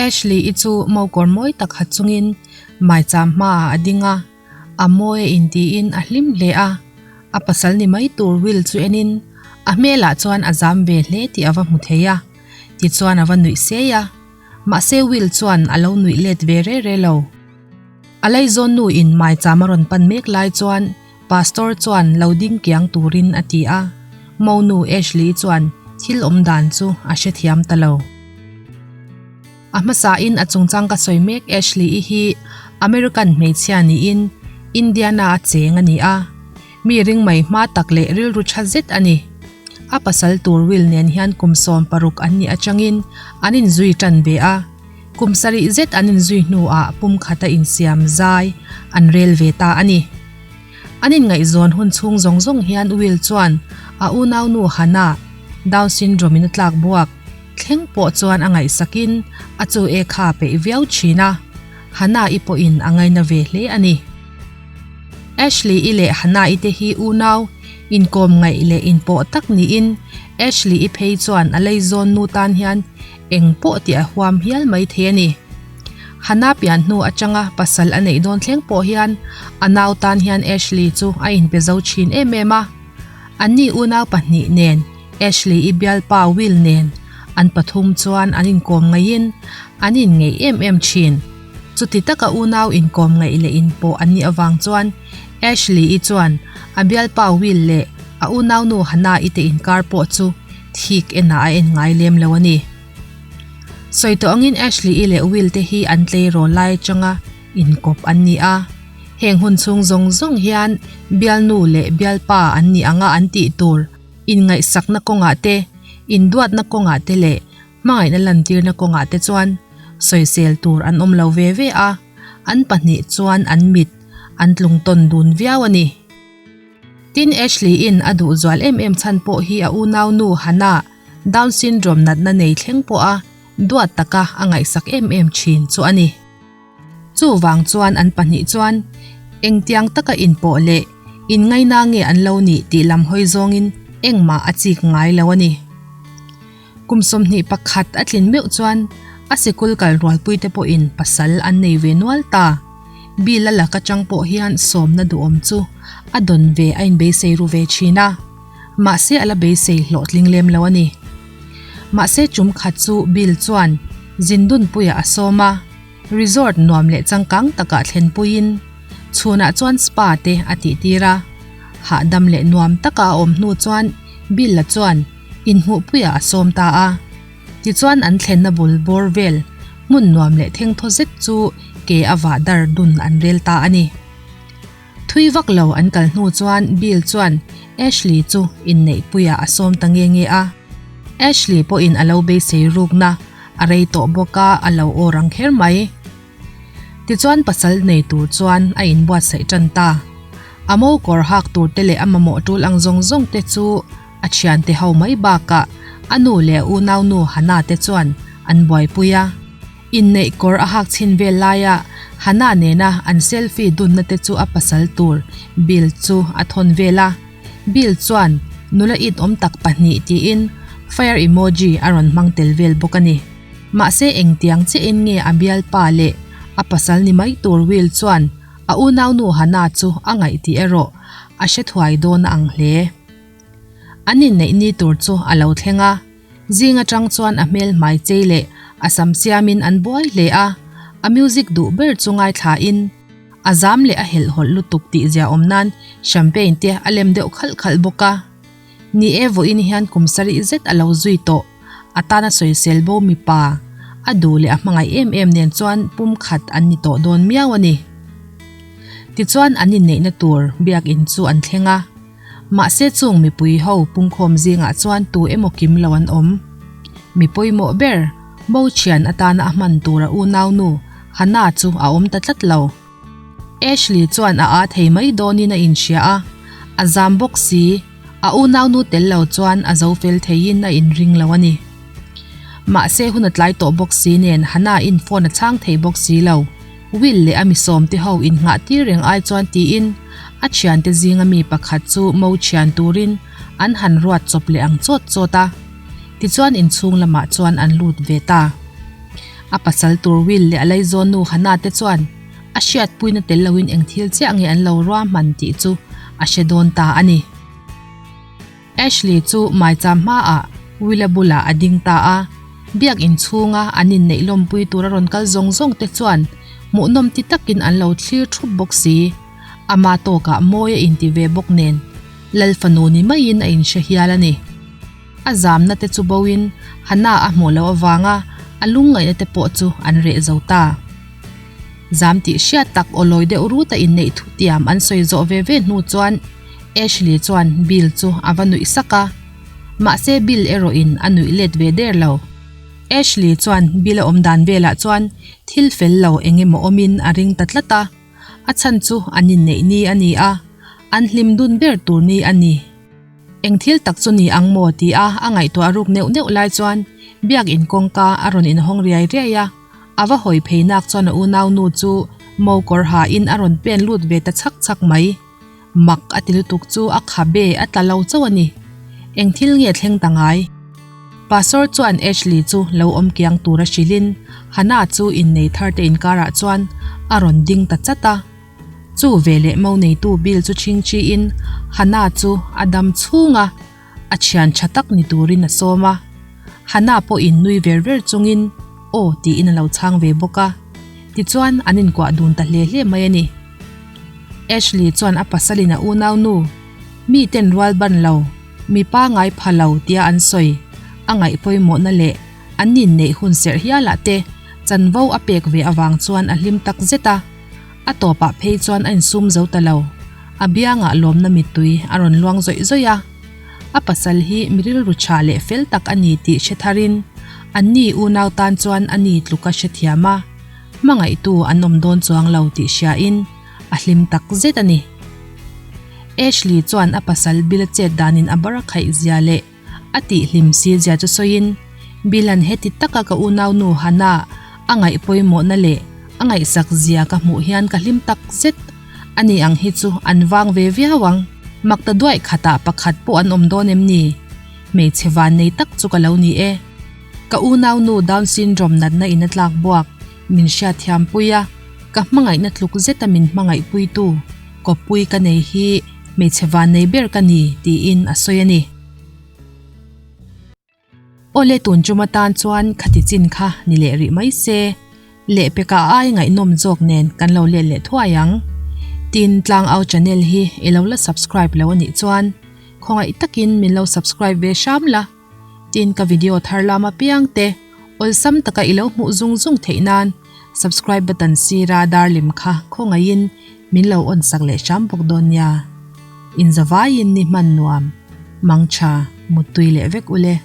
Ashley-i chu mokawr mawi tak ha chungin maicham hmaah a ding a, a mawi a intiin a hlim hle a. A pasal ni mai tur Will chu enin a hmelah chuan a zam ve hle tih a va hmu thei a, tichuan a va nuih sei a. Mahse Will chuan a lo nuih let ve re re lo. A laizawn nu in maicham a rawn pan mek lai chuan Pastor chuan lo ding kiang turin a ti a, Monu Ashley chuan thil awm dan chu a hrethiam ta lo. A hmasain a chungchang ka sawi mek Ashley-i hi American hmeichhia niin Indiana a cheng a ni a, mi ring mai hma tak leh rilru tha zet a ni. A pasal tur Will nen hian kum 16 an nih atangin an inzui tan ve a. Kum sarih zet an inzui hnuah pumkhata insiam zai an rel ve ta a ni. An inngaihzawn hun chhung zawng zawng hian Will chuan a unaunu Hannah, Down syndrome in a tlak buak, thleng pawh chuan a ngaihsakin a chu e kha peih viau thin a, Hannah-i pawhin a ngaina ve hle a ni. Ashley-i leh Hannah-i te hi unau inkawm ngaih leh inpawh tak niin Ashley-i phei chuan a leizawn nu tan hian Eng pawh tih a huam hial mai thei a ni. Hannah pian hnu atanga pasal a neih dawn thleng pawh hian a nau tan hian Ashley chu a inpe zo thin em em a. Anni unau pahnih nen Ashley-i bialpa Will nen an pathum chuan an inkawm ngaihin an inngeih em em thin. Chuti taka unau inkawm ngaih leh inpawh an nih avang chuan Ashley-i chuan a bialpa Will leh a unaunu Hannah-i te inkar pawh chu thik enah a en ngai lem lo a ni. Sawi tawh angin Ashley-i leh Will te hi an tleirawl lai atanga inkawp an ni a, heng hun chhung zawng zawng hian bialnu leh bialpa an nih anga an tih tur inngaihsakna kawngah te, induatna kawngah te leh hmangaihna lantirna kawngah te chuan sawisel tur an awm lo ve ve a, an pahnih chuan an mit an tlungtawn dun viau a ni. Tin, Ashley-in a duh zual em em chhan pawh hi a unaunu Hannah, Down syndrome natna nei thleng pawha duat taka a ngaihsak em em thin chu a ni. Chuvang chuan an pahnih chuan engtiang taka inpawh leh inngaina nge an lo nih tih lam hawi zawngin engmah a chik ngai lo a ni. Kum 21 a tlin meuh chuan a sikul kal rualpuite pawhin pasal an nei ve nual ta. Bill a lak atang pawh hian sawmna duhawm chu a dawn ve a inbeisei ru ve thin a, mahse a la beisei hlawhtling lem lo a ni. Mahse chum khat chu Bill chuan Zindunpuia a sawm a, resort nuam leh changkang takah thlenpuiin chhunah chuan spa te a tihtir a. Hahdam leh nuam taka a awm hnu chuan Bill-a chuan inhmuhpuiah a sawm ta a. Tichuan an thlenna bul bawr vel hmun nuam leh thengthaw zet chu ke a vah dar dun an rel ta a ni. Thui vak lo an kal hnu chuan Bill chuan Ashley chu inneihpuiah a sawm ta nge nge a. Ashley pawhin a lo beisei rukna a rei tawh bawk a, a lo aw rang kher mai. Tichuan pasal nei tur chuan a inbuatsaih tan ta. A mo kawr hak tur te leh a mamawh tul ang zawng zawng te chu a thiante ho mai bakah a nu leh a unaunu Hannah te chuan an buaipui a. Inneih kawr a hak chhin vel laia Hannah nena an selfie dunna te chu a pasal tur Bill chu a thawn vel a. Bill chuan nula it awm tak pahnih tiin fire emoji a rawn hmang tel vel bawk a ni. Mahse engtiang chiahin nge a bialpa leh a pasal ni mai tur Will chuan a unaunu Hannah chu a ngaih tih erawh a hre thuai dawn a ang hle. An inneih ni tur chu a lo thleng a, zing atang chuan a hmel hmai chei leh a sam siamin an buai hle a, a music duh ber chu ngaithlain a zam leh a helhhawlh lutuk tih ziaawm nan champagne te a lem deuh khalh khalh bawk a. Ni e vawiin hian kum sarih zet a lo zui tawh, a tana sawisel bo mipa, a duh leh a hmangaih em em nen chuan pum khat an ni tawh dawn miau a ni. Tichuan an inneihna tur biakin chu an thleng a. Mahse chung mipui ho pungkhawm zingah chuan tu emaw kim lo an awm. Mi pawimawh ber, Mo thian atana a hman tura unaunu Hannah chu a awm ta tlat lo. Ashley chuan a aa thei mai dawnin a inhria a, a zam bawk si, a unaunu tel lo chuan a zo fel theiin a inring lo a ni. Mahse hun a tlai tawh bawk si nen Hannah-in phone a chhang thei bawk si lo. Will leh a mi sawmte ho innghah tir reng ai chuan tiin a thiante zinga mi pakhat chu mo thian turin an han ruat chawp leh ang chawt chawt a. Tichuan inchhung lamah chuan an lut ve ta. A pasal tur Will leh a laizawnnu Hannah te chuan a hriatpuina tel loin eng thil chiah nge an lo ruahman tih chu a hre dawn ta a ni. Ashley chu maicham hmaah Will-a bulah a ding ta a, biak inchhunga an inneih lawmpui tur a rawn kal zawng zawng te chuan hmuhnawm ti takin an lo thlir thup bawk si. Ama tawkah mawi a inti ve bawk nen Lal fanu ni maiin a inhre hial a ni. A zamna te chu boin Hannah a hmuh loh avanga a lungngaihna te pawh chu an reh zo ta. Zam tih hriat tak awlawi deuh rut a inneih thutiam an sawi zawh ve ve hnu chuan Ashley chuan Bill chu a va nuih sak a. Mahse Bill erawhin a nuih let ve der lo. Ashley chuan Bill a awm dan velah chuan thil fel lo eng emaw awmin a ring ta tlat a. A chhan chu an inneih ni a ni a, an hlim dun ber tur ni a ni. Eng thil tak chu ni ang maw ti a a ngaihtuah ruk neuh neuh lai chuan biakin kawngka a rawn inhawng riai riai a, a va hawi phei nak chuan a unaunu chu mo kawr ha in a rawn pen lut ve ta chhak chhak mai. Mak a ti lutuk chu a khabe a tla lo chauh a ni. Eng thil nge thleng ta ngai? Pastor chuan Ashley chu lo awm kiang tur a hrilhin Hannah chu innei thar te inkarah chuan a rawn ding ta chat a. Chu veleh mo neitu Bill chu chhingchhiin Hannah chu a dam chhung a, a thian tha tak ni turin a sawm a. Hannah pawhin nui ver ver chungin aw tiin a lo chhang ve bawk a. Tichuan an inkuah dun ta hle hle mai a ni. Ashley chuan a pasalin a unaunu, Mi ten rual ban lo, mi pangai pha lo tia an sawi, a ngaih pawimawhna leh an inneih hun serh hialah te chanvo a pek ve avang chuan a hlim tak zet a. A tawpah phei chuan a insum zo ta lo. A biangah lawmna mittui a rawn luang zawih zawih a. A pasal hi mi rilru tha leh fel tak a ni tih hre tharin anni unau tan chuan a ni tluka hrethiam a, hmangaihtu an awm dawn chuang lo tih hriain a hlim tak zet a ni. Ashley chuan a pasal Bill-a chet danin a bar a khaih zia leh a tih hlim si zia chu sawiin, Bill-a'n heti taka ka unaunu Hannah a ngaih pawimawhna leh a ngaihsak zia ka hmuh hian ka hlim tak zet. Ani ang hi chu an vang ve viau ang. Makta duaih khatah pakhat pawh an awm dawn em ni? Hmeichhe van nei tak chu ka lo ni e. Ka unaunu Down syndrome natna in a tlak buak min hriatthiam pui a, ka hmangaihna tluk zeta min hmangaih puitu kawppui ka nei hi hmeichhe van nei ber ka ni tiin a sawi a ni. Awle tun tum atan chuan khati chin kha ni leh rih mai se, lehpekah ai ngaihnawm zawk nen kan lo let leh thuai ang. Tin, Tlangau channel hi i lo la subscribe lo a nih chuan khawngaih takin min lo subscribe ve hram la. Tin, ka video thar lam apiang te awlsam taka i lo hmuh zung zung theih nan subscribe button sira darlim kha khawngaihin min lo on sak leh hram bawk dawn nia. Inzavaiin ni hman nuam, mangtha, muttui leh vek ule.